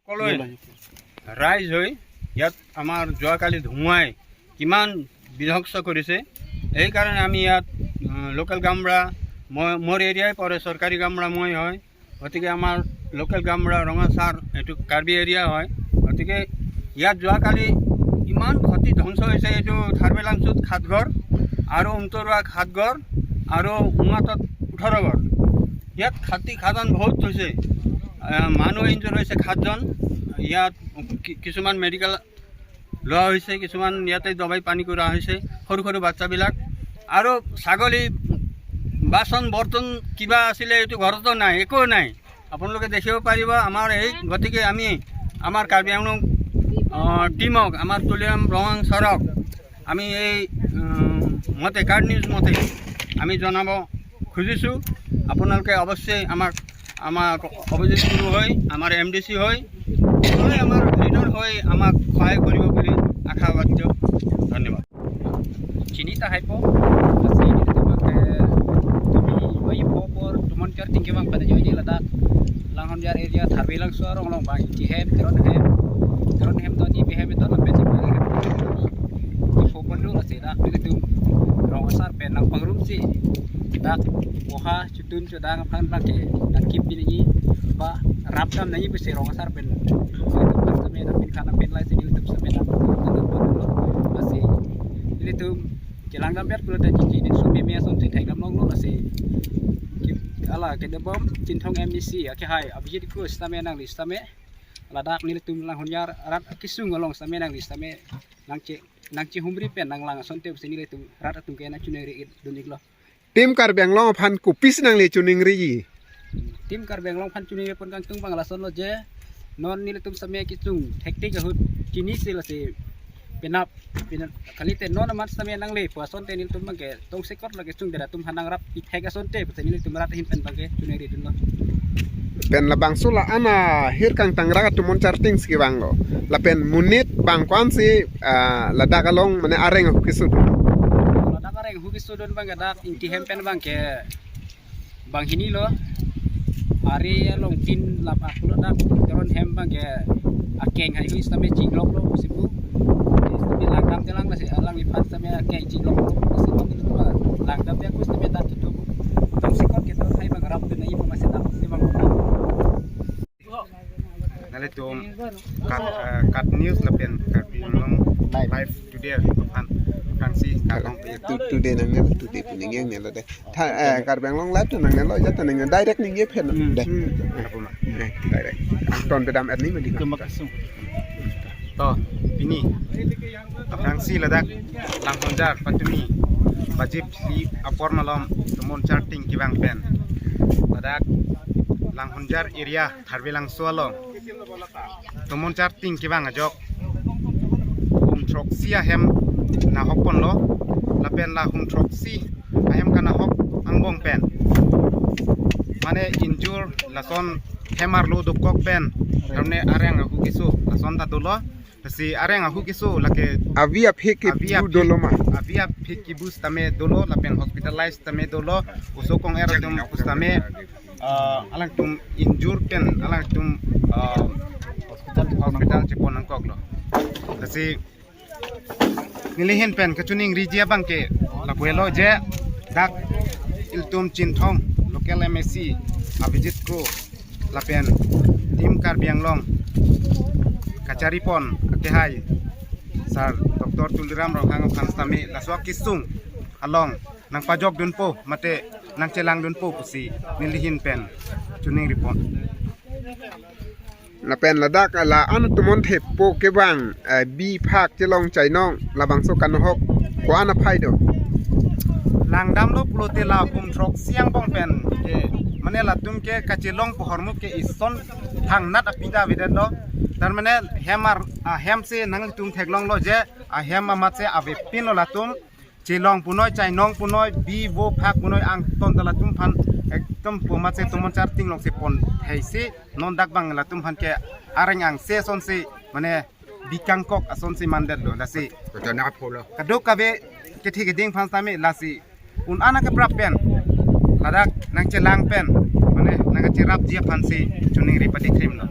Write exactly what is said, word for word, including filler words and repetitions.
সকলোৱে ৰাইজ হৈ ইয়াত আমাৰ যোৱাকালি ধুমুহাই কিমান বিধ্বংস কৰিছে, এইকাৰণে আমি ইয়াত, উম, লোকেল গাঁওবুঢ়া, মই, মোৰ এৰিয়াই পৰে, চৰকাৰী গাঁওবুঢ়া মই হয়। গতিকে আমাৰ লোকেল গাঁওবুঢ়া ৰঙা ছাৰ, এইটো কাৰ্বি এৰিয়া হয়। গতিকে ইয়াত যোৱাকালি ইমান ক্ষতি ধ্বংস হৈছে, এইটো থাৰ্বেলাংচুত সাত ঘৰ আৰু উমটৰুৱাত সাত ঘৰ আৰু উমাতত ওঠৰ ঘৰ। ইয়াত ক্ষতি সাধন বহুত হৈছে। আহ, মানুহ ইনজুৰ হৈছে সাতজন। ইয়াত কি-, কিছুমান মেডিকেল লোৱা হৈছে, কিছুমান ইয়াতে দবাই পানী কৰা হৈছে, সৰু সৰু বাচ্চাবিলাক। আৰু ছাগলী, বাচন বৰ্তন কিবা আছিলে, এইটো ঘৰতো নাই, একো নাই। আপোনালোকে দেখিব পাৰিব আমাৰ এই, গতিকে আমি আমাৰ কাৰ্বি আংলং, আহ, টিমক, আমাৰ তুলিৰাম ৰঙাং ছাৰক আমি এই, উম, মতে, কাৰ্ড নিউজ মতে আমি জনাব খুজিছোঁ। আপোনালোকে অৱশ্যেই আমাক, আমাৰ অভিজিত গুৰু হৈ, আমাৰ এম ডি চি হৈ, হৈ আমাৰ লিডাৰ হৈ আমাক সহায় কৰিব বুলি আশাবাদ। ধন্যবাদ। Chini ta haipo, lasi nelitum ke tumi wai po por Tumonchar Tingki abang pada join ladak Langhonjar area Tharve Langso arong along abang Ingti hem, Teron hem, Teron hem to, Nipi hem to, lapen si bang hem. Di po por lo lasi dak nelitum rong asar pen nangpangrum si dak poha chutun chudang aphan abang ke nangkip pini ba rap dam nangji pusi rong asar pen nelitum setame nangpin khan nangpin lai si nelitum setame nang lasi nelitum kelang dam bet pulote chingki ni sumi me ason si thek dam longlo lasi ki-, ala kedebom Chinthong M D C akehai Abhijit Kro setame nangli setame ladak nelitum Langhonjar arat akesung along setame nangli setame nangche, nangchehumri pen nanglang asonte pusi nelitum rat atum ke nangchoningri dun-iklo. Team Karbi Anglong aphan kopisi nangli choningri? Team Karbi Anglong aphan choningri pon kangtung abang lasonlo je non nelitum setame kechung thektik ahut chinisi lasi penap, penap kalite non amat setame nangle pu asonte nelitum abang ke tongsekot lake chungdera atum aphan nangrap ithek asonte pusi nelitum rat ahin pen abang ke choningri dunlo. Pen labangso la-an ahir kangtangrak Tumonchar Tingki abang lo. Lapen monit bang ko-an si, ah, ladak along mane areng ahu keso dun? Ladak areng ahu keso dun abang ke dak Ingti hem pen abang ke banghini lo. Ari along tin lapak lo dak Teron hem abang ke akeng hai hu setame chinglok lo pusi pu. Setame langdam telang lasi alangliphan setame akeng chinglok lo pusi pu. Langdam dia ku setame dak kedo. Tongsekot kedo hai abang rap dun nangji pu masi dak si abang. Nelitum Kat, eh, Kat News lapen Karbi Anglong Live Today aphan tangsi kardom. Tu-, today nangnelo, today pu ning nangnelo dei. Tha, eh, Karbi Anglong Live ta nangnelo, ajat ta nangnelo, direct ningje phen. Hmm. Dei. Hmm. Apa ma? Dei, direct. Ton pedam et ni madi. Tum bak asung. To, pini aphrangsi ladak Langhonjar patumi baji phli apor malom Tumonchar Tingki abang pen ladak Langhonjar area Tharve Langso along Tumonchar Tingki abang ajok hum throksi ahem nahok ponlo, lapen la hum throksi ahem kanahok angbong pen mane injur lason hem arlo dokok pen karne areng ahu keso lason ta dolo. Lasi areng ahu keso lake avi aphi ke avi bu aphi dolo ma? Avi aphi ke bu setame dolo lapen hospitalize setame dolo. Oso kong-er atum setame, ah, alangtum injur pen alangtum, ah, hospital, hospital chepon nangkoklo. Lasi neli ahin pen kachoningriji abang ke lapu-elo je dak ilitum Chinthong local M A C Abhijit Kro lapen Team Karbi Anglong kachari pon akehai Sir Doctor Tuliram Ronghang aphan setame laso akesung along nangpajok dunpo mate nangchelang dunpo pusi neli ahin pen choningri pon. Lapen ladak la-an atum monthepo ke abang, eh, bi phak chelong chainong labangso kanahok ko-an aphai do? Langdamlo pulote la hum throksi angbong pen ke mane latum ke kachelong pu ahormu ke ison thangnat aphi ta avedetlo. Tar mane hem ar, ahem si nangtum theklonglo je ahem amat si avepinlo latum. Chelong punoi, chainong punoi, bi vo phak punoi angton ta latum aphan ekdom pu amat si Tumonchar Ting along si pon hai si non dak abang latum aphan ke areng angse asonsi mane bi kangkok asonsi mandetlo lasi. Kajana polo. Kadokave kethe keding aphan setame lasi un-an akeprap pen ladak nangchelang pen mane nangkacherapji aphan si choningri pati krimlo.